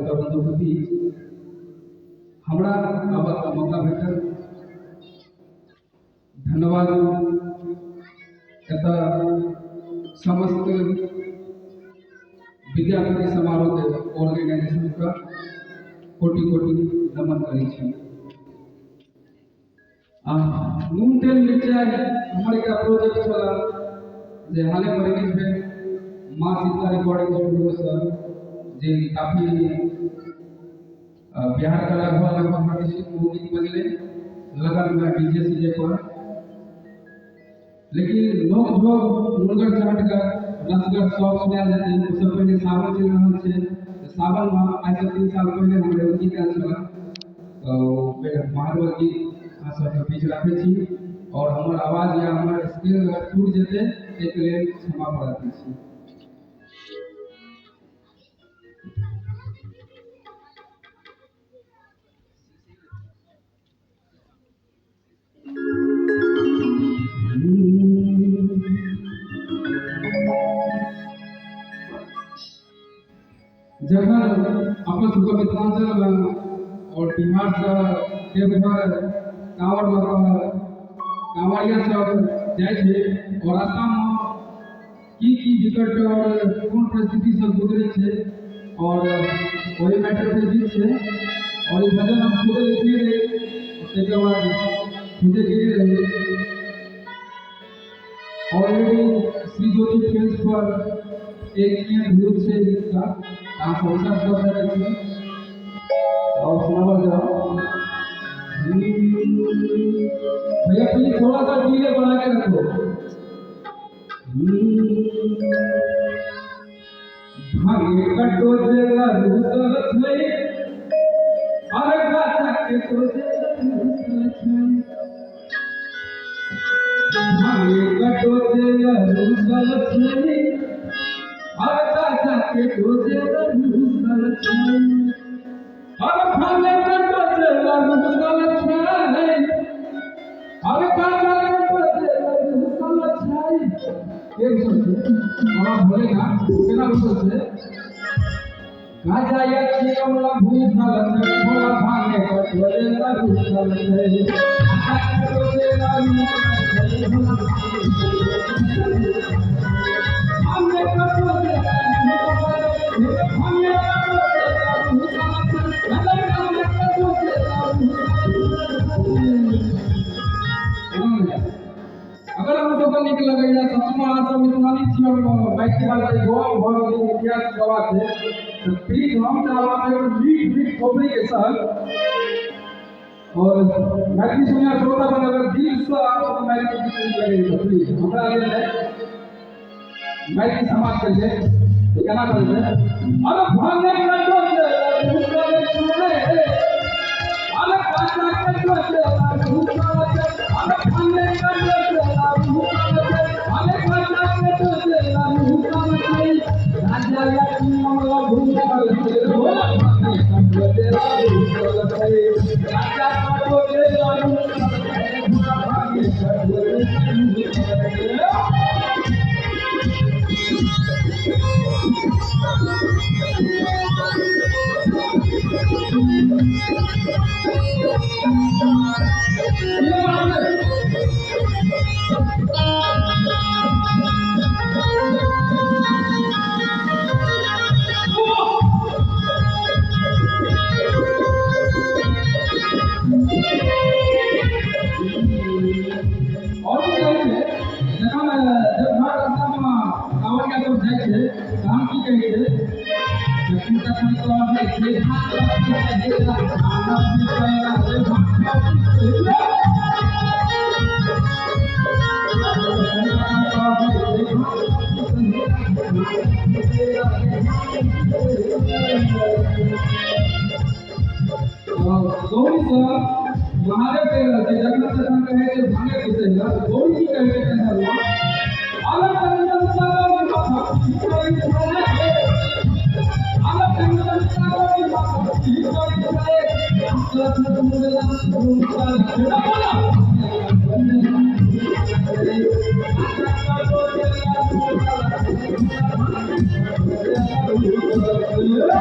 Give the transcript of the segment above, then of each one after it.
श्रोता बंधुके बीच हमरा आबऽके मौका भेटल। धन्यवाद एतऽ समस्त विद्यापति समारोहके ऑर्गेनाइजेशनके कोटि कोटि नमन करै छी। आ नून तेल मिरचाइ हमर एकटा प्रोजेक्ट छल जे हालेमे रिलीज भेल माँ सीता रिकॉर्डिंग स्टूडियोसँ, जे काफी बिहारके लगभग लगभग हर डिस्ट्रिक्टमे ओ गीत बजलै लगनमे डीजे सीजे पर। लेकिन नोक झोंक नुनगर चहटगर रसगर सब सुनायल जेतै। ओहिसँ पहिने सावन चलि रहल छै, तऽ सावनमे आइसँ 3 साल पहिले हमर एगो गीत आयल छल, तऽ महादेवक गीत अहाँ सबके बीच राखै छी। आओर हमर आवाज या हमर स्केल अगर टूटि जेतै ताहिके लेल क्षमा प्रार्थी छी। जखन अपन सबके मिथिलाञ्चलमे आओर बिहारसँ देवघर काँवर लऽ कऽ काँवरिया सब जाइ छै आओर रास्तामे की की विकट आओर कोन परिस्थिति सब गुजरै छै आओर ओहि मैटर पे गीत छै। और ई भजन हम खुदे लिखने रही, ताहिके बाद खुदे गेने रही। ऑलरेडी श्री ज्योति फिल्म्स पर 1 मिलियन व्यूज छै गीतका, अहाँ सब सर्च कऽ सकै छी और सुनावल जाओ। भैया प्लीज थोड़ा सा डीजे बढ़ा के रखो। भांगे कटो जेला रूसल छै, अरे गाछा के तो जेला रूसल छै। भांगे कटो जेला रूसल छै, अरे गाछा के तो जेला रूसल छै। अरे भांगे कटो जेला रूसल छै, अरे गाछा के तो जेला रूसल छै। के रूसल छै? बाबा भोलेनाथ केना रूसल छै? गाजा या चिलम भूखल छै, भोला भांगे कटो जेला रूसल छै। गाजा कटो जेला रूसल छै, भोला भांगे कटो जेला रूसल छै, भांगे कटो जेला रूसल छै, भांगे कटो जेला रूसल छै। अगर अहाँ सबके नीक लगैया, सचमे अहाँ सब मिथिलानी छी और मैथिली भाषा गौरव भऽ रहल इतिहास गवाह छै, तऽ प्लीज हम चाहब अहाँ सब मीठ मीठ खोपड़ी के संग और मैथिली सुनने श्रोता बन अगर दिल से अहाँ सबके मैथिली गीत नीक लगैया तऽ प्लीज हमरा लेल नहि, मैथिली समाज के लिए तऽ केना करबै? अरे भांगे कटो जेला रूसल छै, अरे काचा कटो जेला रूसल छै, अरे भांगे कटो जेला रूसल छै, अरे काचा कटो जेला रूसल छै। राजा या मामला भूखल छै, भोला भांगे कटो जेला रूसल छै। राजा कटो जेला रूसल छै, भोला भांगे कटो जेला रूसल छै। और की कहै छै, जखन देवघर रास्तामे कांवरिया सब जाइ छै तऽ हम की कहै छै, जखन तखन कहै छै भांग पीसैला, भांग पीसैला रे भांग पीसैला। जखन तखन कहै छै भांग पीसैला, भांग पीसैला रे भांग पीसैला। गौरीसँ महादेव कहि रहल छै, जखन तखन कहै छै भांगे पीसैला, तऽ गौरी की कहै छै टेंशनमे? अलग टेंशन सागर माथा की करै छै, अलग टेंशन सागर माथा की करै छै। बोला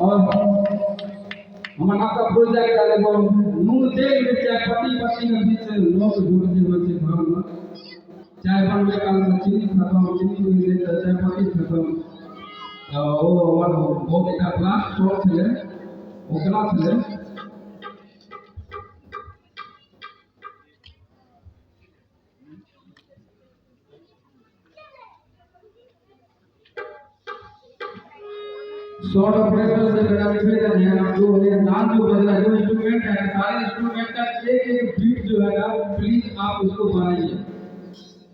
और हमर नाटक प्रोजेक्ट एगो नून तेल मिरचाइ पति पत्नी के बीच नोक झोंक जे होइ छै घरमे, चाय बनबै कालमे चीनी खतम, चीनी मिल गेलै तऽ चाय पत्ती खतम। तऽ ओ हमर बहुत एकटा लास्ट शौक छलै, ओकरा छलै। शॉर्ट ऑपरेटर से मेरा निवेदन है, आप जो है नाम जो बज रहा है, जो इंस्ट्रूमेंट है, सारे इंस्ट्रूमेंट का एक एक बीट जो है ना, प्लीज आप उसको बनाइए।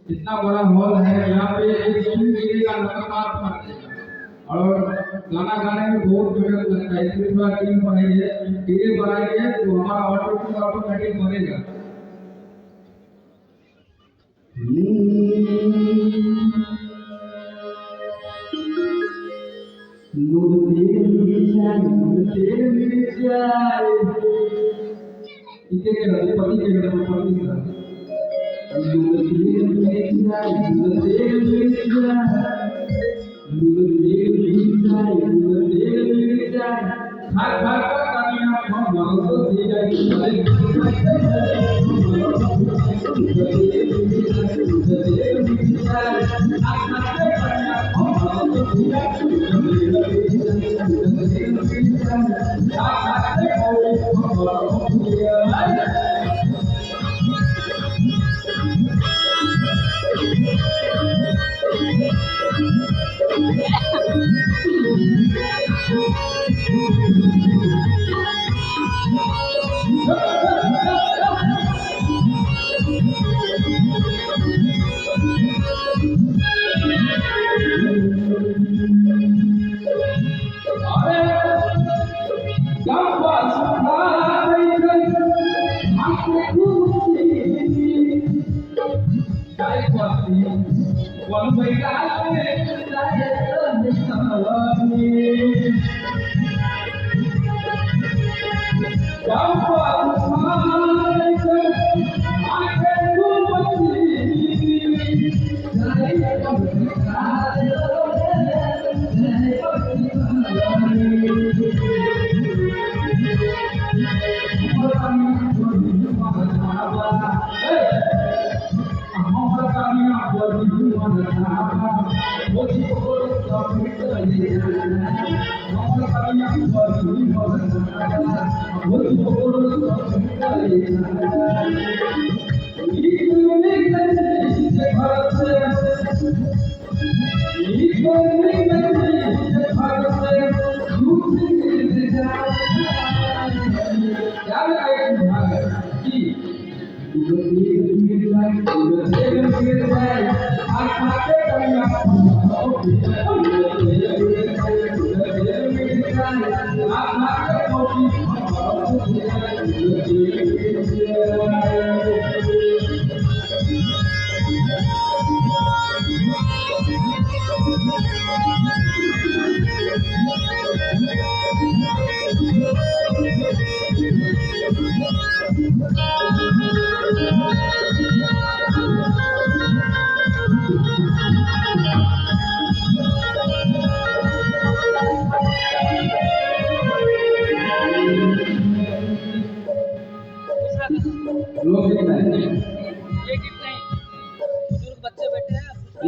इतना बड़ा हॉल है, यहाँ पे एक सुन गिरेगा लगातार फट जाएगा और गाना गाने में बहुत मेहनत लगता है, इसलिए थोड़ा टीम बनाइए, धीरे बनाइए तो हमारा ऑटो ऑटोमेटिक बनेगा। नून तेल मिरचाइ, नून तेल मिरचाइ, इके के रहते पति के रहते पति सर। नून तेल मिरचाइ, नून तेल मिरचाइ, नून तेल मिरचाइ, नून तेल मिरचाइ, खा खा कर कनिया हम मरसो जी जाई।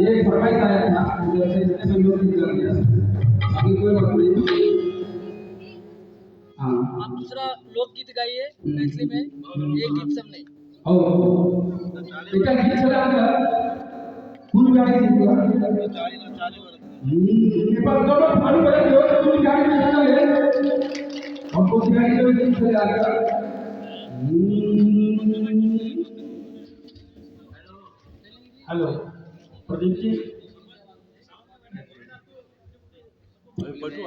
ये फरमाइश आया था, जैसे इसने लोग कर दिया, बाकी कोई बात नहीं। हाँ, आप दूसरा लोकगीत गाइए मैथिली में, ये गीत सब नहीं। हो, एकटा गीत छलै अहाँके फूलगाड़ी गीत। एक बार दोनों थाली बजाइए, फूलगाड़ी में चले और फूलगाड़ी जो गीत छलै अहाँके। हेलो प्रदीप जी। बैठो।